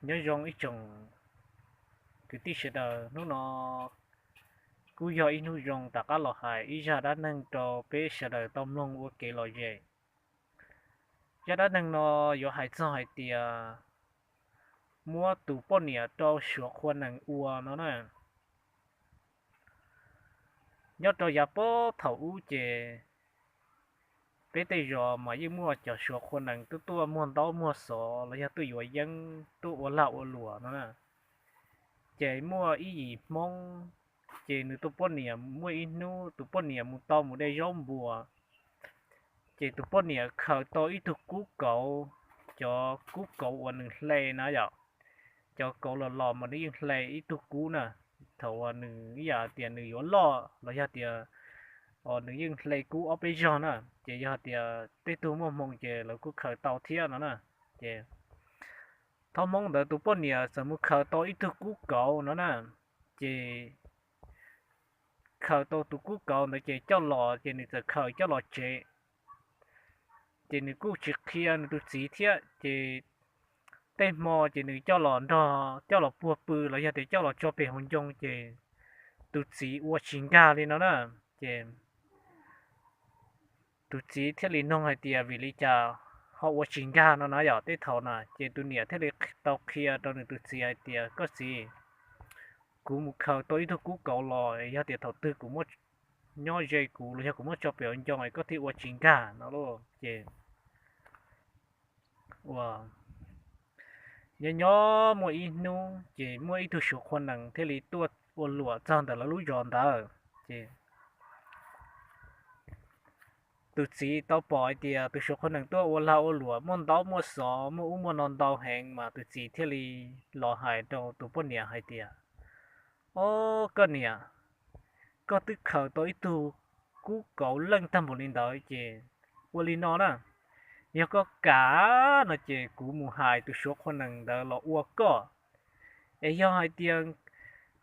Nyob zoo ib tsoom kwv tij sawv daws, hnub no kuj yog ib hnub zoo rov qab los hais ib zaj dab neeg rau peb sawv daws tau mloog ua kev lom zem. Zaj dab neeg no yuav hais txog hais tias muab tus poj niam rau Suav qhua nees ua no na. Nyob rau yav puag thaum ub ces peb tej zos mas yeej muaj cov Suav qhua nees tuaj tuaj muag ntaub muag xov los yog tuaj yuav yeeb tuaj ua lag ua luam no na. Ces muaj ib yim Hmoob, ces nws tus poj niam muaj ib hnub tus poj niam mus tau mus de zaub npua, ces tus poj niam khaws tau ib tug kub kauv, cov kub kauv uas nws hle na yom, cov kauv los los mas nws yeej hle ib tug kub na. Thaum uas nws ib yam tias nws yuav loj los yog tias nws yeej hle kub ob peb zaug na, ces yog tias tej tug muaj hmoo ces lawv kuj khaws tau thiab no na. Ces thab Hmoob ntawd tus poj niam txawm mus khaws tau ib tug kub kauv no na, ces khaws tau tus kub kauv ntawd ces coj los, ces nws txawm khaws coj los tsev. Ces nws kuj tsis qhia nws tus txiv thiab, ces tej hmo ces nws coj los nrog coj los puag pw los yog tias coj los tso pem hauv ncoo, ces tus txiv ua tsis nkag li no na. Ces tus txiv thiaj li nug hais tias vim li cas ho ua tsis nkag no na yom. Tej thaum na ces tus niam thiaj li tau qhia rau nws tus txiv hais tias koj txiv, kuv mus khaws tau ib tug kub kauv los, yog tias thaum twg kuv muab nyob ze kuv los yog kuv muab tso pem hauv ncoo es koj thiaj ua tsis nkag no lauj. Ces ua nyob nyob muaj ib hnub ces muaj ib tug Suav qhua nees thiaj li tuaj ua luam txog ntawm lawv lub zos ntawd. Ces tus txiv tau pom hais tias tus Suav qhua nees tuaj ua lag ua luam muaj ntaub muaj xov muaj ub muaj no ntau heev mas tus txiv thiaj li los hais rau tus poj niam hais tias, o, koj niam, koj twb khaws tau ib tug kub kauv leej tag npaum li ntawd ces ua li no na, yog koj kam no ces kuv mus hais tus Suav qhua nees ntawd los ua koj. Es yog hais tias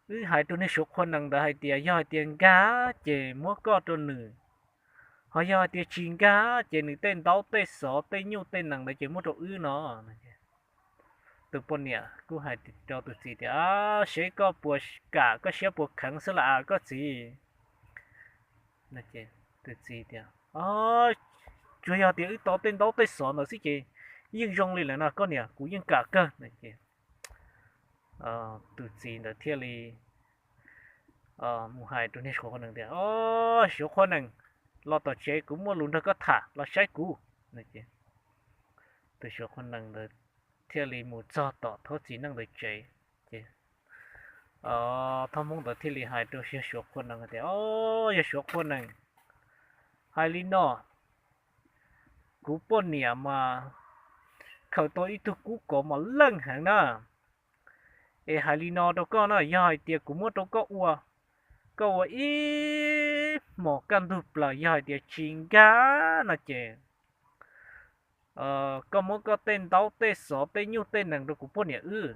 wb hais rau niag Suav qhua nees ntawd hais tias yog hais tias nkag ces muab koj rau nws, ho yog hais tias tsis nkag ces nws tej ntaub tej xov tej nyuj tej nees ntawd ces muab rau wb no. Tus poj niam kuj hais rau tus txiv tias, seb koj puas kam, koj siab puas kheev xwb las koj txiv. Tus txiv tias, tsuas yog tias wb tau tej ntaub tej xov ntawd xwb ces yeej zoo li lawm no koj niam, kuv yeej kam kawg. Tus txiv ntawd thiaj li mus hais rau niag Suav qhua nees tias, Suav qhua nees, los tom tsev kuv muaj lus nrog koj tham, los saib kuv. Tus Suav qhua nees ntawd thiaj li mus txog tom thab txiv neej ntawd tsev. Ces thab Hmoob ntawd thiaj li hais rau yawg Suav qhua nees tias, o, yawg Suav qhua nees, hais li no, kuv poj niam mas khaws tau ib tug kub kauv mas leej heev na. Es hais li no rau koj na, yog hais tias kuv muab rau koj ua, koj ua ib hmos kaj ntug plaws, yog hais tias tsis nkag no ces koj muab koj tej ntaub tej xov tej nyuj tej nees rau kuv poj niam wb.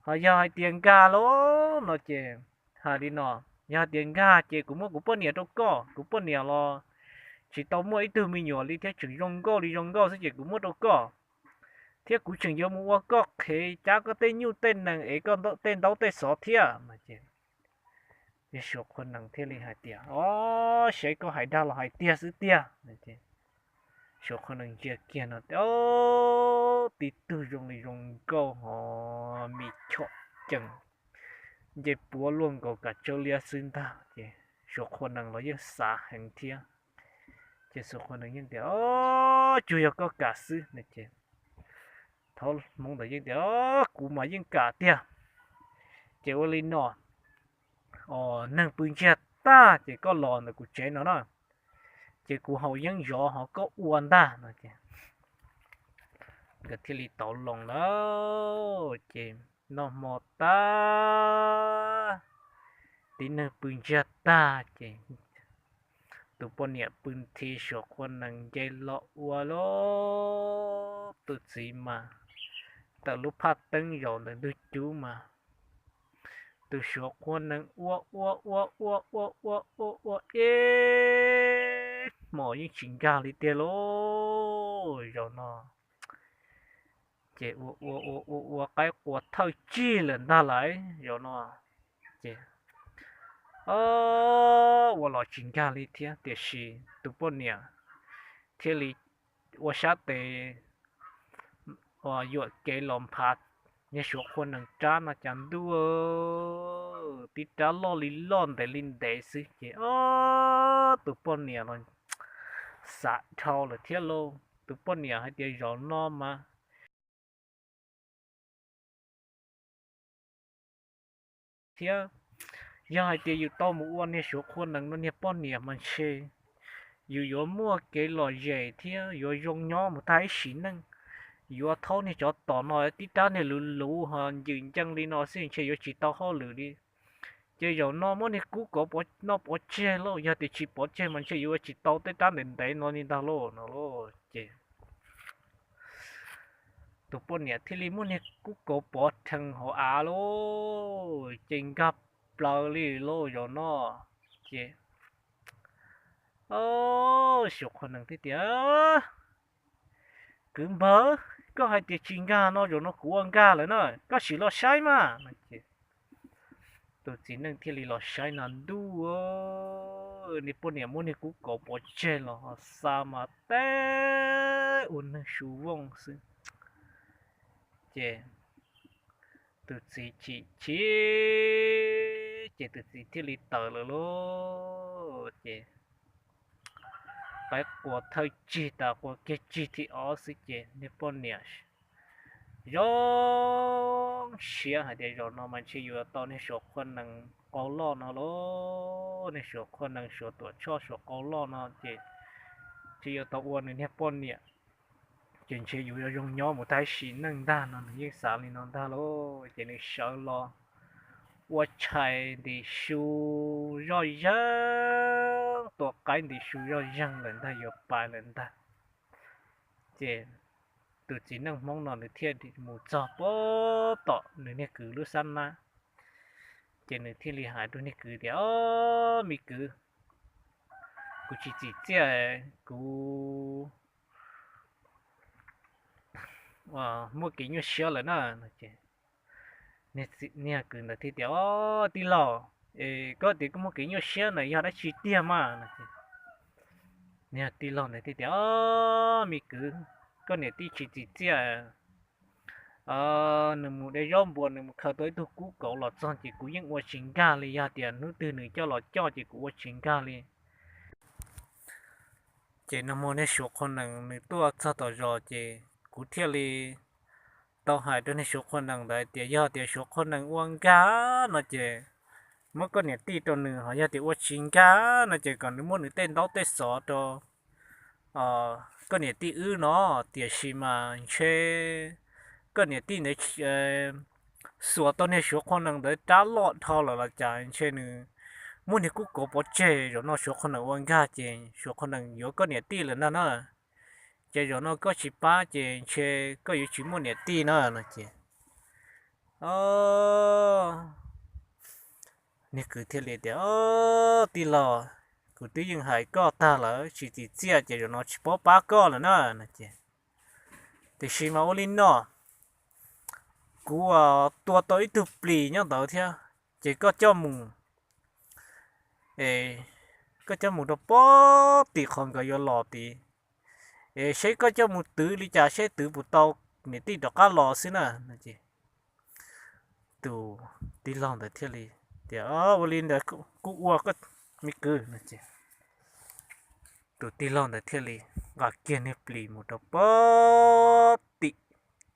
Ho yog hais tias nkag lauj no ces, hais li no, yog hais tias nkag ces kuv muab kuv poj niam rau koj, kuv poj niam los tsis tau muaj ib tug me nyuam li thiab, tseem zoo nkauj li zoo nkauj xwb ces kuv muab rau koj, thiab kuv tseem yuav mus ua koj qhev cab koj tej nyuj tej nees es koj tej ntaub tej xov thiab. Yawg Suav qhua nees thiaj li hais tias, o, saib koj hais dag los hais tiag xwb tiag. Suav qhua nees ntsia kiag no, o, tib tug zoo li zoo nkauj ho mis chom cees, nce puav luaj nkaus kam tsawb liab xwb ntag. Ces Suav qhua nees los yeej xav heev thiab. Ces Suav qhua nees yeej tias, o, tsuas yog koj kam xwb no ces thab Hmoob ntawd yeej tias, o, kuv mas yeej kam tiag. Ces ua li no, neeg pw ntsiag tag ces koj los ntawm kuv tsev no na, ces kuv haus yeeb zov ho koj ua ntag no ces nkawd thiaj li tau loo lawm. Ces noj hmo tag, tib neeg pw ntsiag tag ces tus poj niam pw nthi, Suav qhua nees nce los ua lauj. Tus txiv mas tawm lub phaj teeb zaum ntawm ntug cub mas tus Suav qhua nees ua ua ua ua ua ua ua ib hmos yeej tsis nkag li tiag lauj. Zaum no Ces ua ua ua ua ua qaib qua thawj tsig lawm ntag lauj. Zaum no ces ua los tsis nkag li thiab, tiam sis tus poj niam thiaj li ua sab tes uas yuam kev los nphav niag Suav qhua nees rab no cas ntuj, tib rab loj li loj ntev li ntev xwb ces tus poj niam los xav dhau lawm thiab lauj. Tus poj niam hais tias zaum no mas thiab, yog hais tias yus tau mus ua niag Suav qhua nees no niag poj niam mas ntshe yus yuav muaj kev lom zem thiab yuav zoo nyob mus tag ib sim neej. Yuav thaub niag tsov tom no tib rab niag luv luv ho ncws ncees li no xwb ntshe yuav tsis tau hauj lwm li. Ces zaum no muab niag kub kauv pov noj pov tseg lauj, yog tias tsis pov tseg mas ntshe yuav ua tsis tau tej rab ntev ntev no li ntag lauj no lauj. Ces tus poj niam thiaj li muab niag kub kauv pov rhees hauv av lauj, ces nkag plaws li lauj zaum no. Ces Suav qhua nees thiaj tias, kwv npawg, koj hais tias tsis nkag no zaum no kuv ua nkag lawm na, koj sim los saib mas no ces tus txiv neej thiaj li los saib no ntuj, niag poj niam muab niag kub kauv pov tseg los ho xa mas teb ua neeg su vooj xwb. Ces tus txiv chim chim, ces tus txiv thiaj li tawm lawm lauj. Ces qaib qua thawj tsig tas qua kiag tsig thib ob xwb ces niag poj niam zoo siab hais tias zaum no mas ntshe yuav tau niag Suav qhua nees qau loj no lauj, niag Suav qhua nees Suav tuam tshoj Suav qau loj no ces ntshe yuav tau ua nws niag poj niam, ces ntshe yus yuav zoo nyob mus tag sim neej ntag no nws yeej xav li no ntag lauj. Ces nws sawv los ua tshais ntim su zoj zeeg, tua qaib ntim su zoj zeeg lawm ntag, yuav pais lawm ntag. Ces tus txiv neej Hmoob no nws thiaj mus txog puag tom nws niag kwv lub xab nab, ces nws thiaj li hais rau niag kwv tias, o, me kwv, kuv tsis txim txiaj, kuv muaj kev nyuaj siab lawm na no ces niag kwv ntawd thiaj tias, o, tij laug, koj tias koj muaj kev nyuaj siab na yog dab tsi tiag mas no ces niag tij laug ntawd thiaj tias, o, me kwv, koj niam tij tsis txim txiaj, nws mus de zaub npua nws mus khaws tau ib tug kub kauv los txog ces kuv yeej ua tsis nkag li, yog tias hnub twg nws coj los coj ces kuv ua tsis nkag li. Ces nag hmo niag Suav qhua nees nws tuaj txog tom zos ces kuv thiaj li tau hais rau niag Suav qhua nees ntawd tias yog tias Suav qhua nees ua nkag no ces muab koj niam tij rau nws, ho yog tias ua tsis nkag no ces kom nws muab nws tej ntaub tej xov rau koj niam tij wb no, tiam sis mas ntshe koj niam tij ntawd xuas tau niag Suav qhua nees ntawd rab loj dhau lawm los cas ntshe nws muab niag kub kauv pov tseg, zaum no Suav qhua nees ua nkag ces Suav qhua nees yuav koj niam tij lawm ntag na. Ces zaum no koj tsis pab ces ntshe koj yuav tsis muaj niam tij na no ces niag kwv thiaj li tias, o, tij laug, kuv twb yeej hais koj tag lawm tsis txim txiaj ces zaum no tsis paub pab koj lawm na no ces, tiam sis mas ua li no, kuv tua tau ib tug plis nyob ntawd thiab, ces koj coj mus, koj coj mus rau pob tim qhov nkawd yuav los tid, es seb koj coj mus twv li cas seb twv puas tau niam tij rov qab los xwb na no ces tus tij laug ntawd thiaj li tias, ua li ntawd kuj ua, me kwv no ces tus tij laug ntawd thiaj li nqa kiag niag plis mus rau pob tim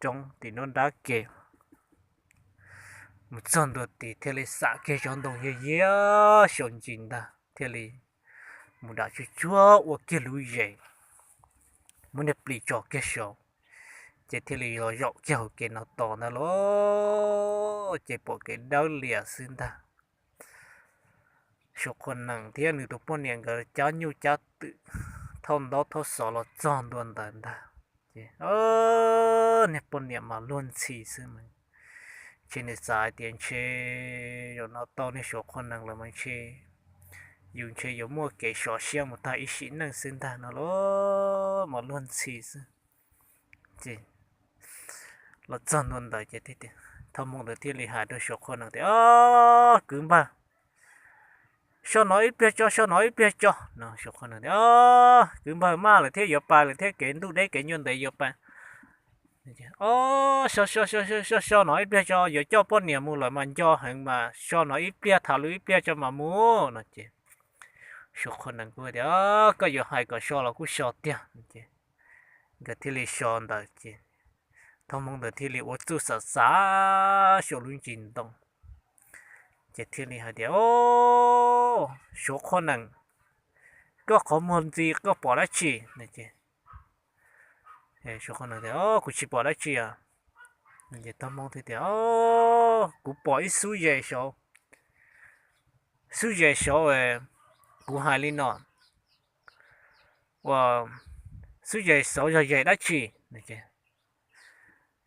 roob tim nruab nrab ke, mus txog ntua tid thiaj li xam kiag cov ntoo yaj yiab saum ntsis ntag thiaj li mus dam tsuag tsuag ua kiag lub zes, muab niag plis tso kiag saud, ces thiaj li los zaum kiag hauv kev no tos ntag lauj, ces pom kev dawb lias xwb ntag. Suav qhua nees thiab nws tus poj niam nkawd cab nyuj cab twm thauj ntaub thauj xov los txog ntua ntawd ntag. Ces niag poj niam mas luag ntxhi xwb mas, ntshe nws xav hais tias ntshe zaum no tau niag Suav qhua nees lawm mas ntshe yus ntshe yuav muaj kev sov siab mus tag ib sim neej xwb ntag no los mas luag ntxhi xwb. Ces los txog ntua ntawd ces Thoj Hmoo ntawd thiaj li hais rau Suav Qhua Nees tias, Ob, kwv npawg, so no ib pliag tso, so no ib pliag tso no. Suav Qhua Nees tias, Ob, kwv npawg, maj lawm thiab yuav pais lawm thiab, kev ntuj deb kev ncua ntev yuav pais. Ob, so so so so so no ib pliag tso, yuav coj poj niam mus lawm mas nco heev mas so no ib pliag, tham lus ib pliag tso mas mus no ces Suav Qhua Nees kuj tias, Koj yuav hais kom so los kuj so tiag. Nkawd thiaj li so ntawd ces Thoj Hmoo ntawd thiaj li ua txuj xav xav saum lub ntsis ntoo ces thiaj li hais tias, Suav Qhua Nees, koj qhov muag ntxi koj pom dab tsi? Suav Qhua Nees tias, Kuv tsis pom dab tsi os. Thoj Hmoo thiaj tias, Kuv pom ib xub zes saud, xub zes saud, kuv hais li no, ua, xub zes saud yog zes dab tsi?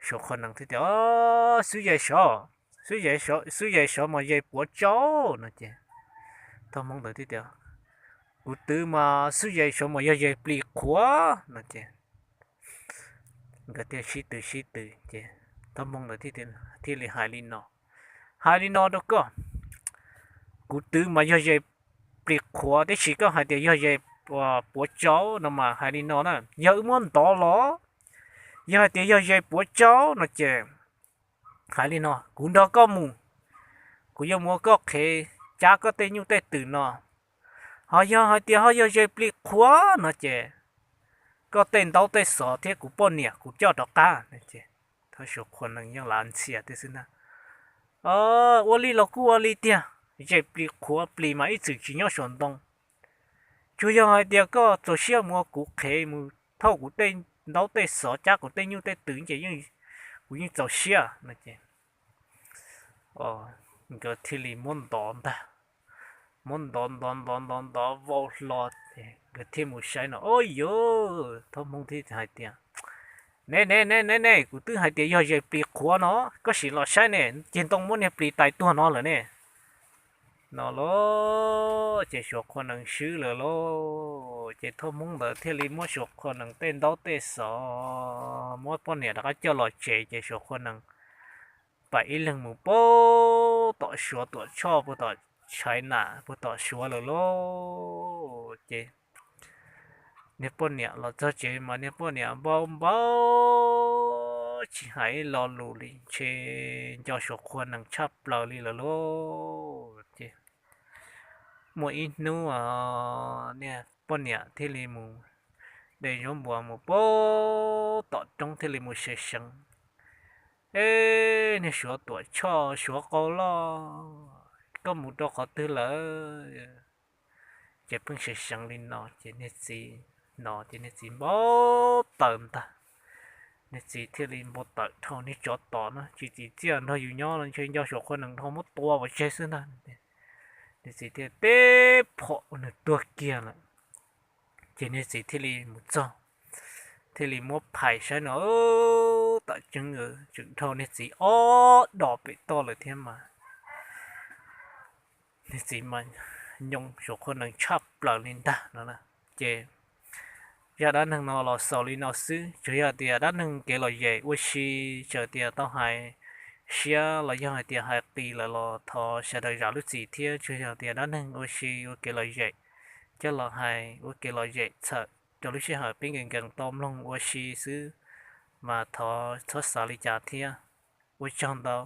Suav Qhua Nees thiaj tias, Xub zes saud, xub zes saud mas zes puav tsau no ces Thoj Hmoo ntawd thiaj tias, Kuv twv mas xub zes saud mas yog zes plis qhuav no ces nkawd thiaj sib tw sib tw ces Thoj Hmoo ntawd thiaj li hais li no, Hais li no rau koj, kuv twv mas yog zes plis qhuav, tiam sis koj hais tias yog zes puav tsau no mas hais li no na, yog wb muab ntov los, yog hais tias yog zes puav tsau no ces hais li no, kuv nrog koj mus, kuv yuav mus ua koj qhev cab koj tej nyuj tej twm no. Ho yog hais tias ho yog zes plis qhuav no ces koj tej ntaub tej xov thiab kuv poj niam kuv coj rov qab. Thoj Suav Qhua Nees yeej lav ntxhias thiab xwb ntag. Ua li los kuj ua li tiag, zes plis qhuav plis mas ib txwm tsis nyob saum ntoo. Tsuas yog hais tias koj txaus siab mus ua kuv qhev mus thauj kuv tej ntaub tej xov cab kuv tej nyuj tej twm ces kuv yeej txaus siab no ces nkawd thiaj li muab ntov ntag, muab ntov ntov ntov ntov ntov vau hlo ces nkawd thiaj mus saib no, Ub yuv! Thoj Hmoo thiaj hais tias, Ne ne ne ne ne, kuv twb hais tias yog zes plis qhuav no, koj sim los saib ne, ceg ntoo muab niag plis tais tuag no lawm ne no lauj. Ces Suav Qhua Nees swb lawm lauj. Ces Thoj Hmoo ntawd thiaj li muab Suav Qhua Nees tej ntaub tej xov, muab poj niam rov qab coj los tsev ces Suav Qhua Nees pam ib leeg mus puag tom Suav Tuam Tshoj, puag tom China, puag tom Suav lawm lauj. Ces niag poj niam los txog tsev mas niag poj niam npau npau tsis hais ib lo lus li, ntshe nco Suav Qhua Nees tshaj plaws li lawm lauj. Ces muaj ib hnub niag poj niam thiaj li mus de zaub npua mus puag tom roob thiaj li mus seev seev, E, niag Suav Tuam Tshoj, Suav qau loj, koj mus rau qhov twg lawm? Ces pheej seev seev li no ces niag txiv hnov ces niag txiv npau taws ntag. Niag txiv thiaj li npau taws dhau, niag tsov tom no tsis txim txiaj nrog yus nyob los ntshe nco Suav Qhua Nees dhau muab tua pov tseg xwb ntag. Niag txiv thiaj teb phom ua nws tuag kiag lawm. Ces niag txiv thiaj li mus txog, thiaj li muab phais saib no, tam tseeb tseem dhau niag txiv ob dos pem toj lawm thiab mas. Niag txiv mas nyoo Suav Qhua Nees tshaj plaws li ntag no. Ces zaj dab neeg no los xaus li no xwb. Tsuas yog tias dab neeg kev lom zem ua si, txawm tias tau hais siab los yog hais tias hais qis lawm los thov sawv daws zam lub txim thiab. Tsuas yog tias dab neeg ua si ua kev lom zem coj los hais ua kev lom zem txhawm rau lub sij hawm peb nkees nkees tau mloog ua si xwb, mas thov txhob xav li cas thiab. Ua tsaug ntau.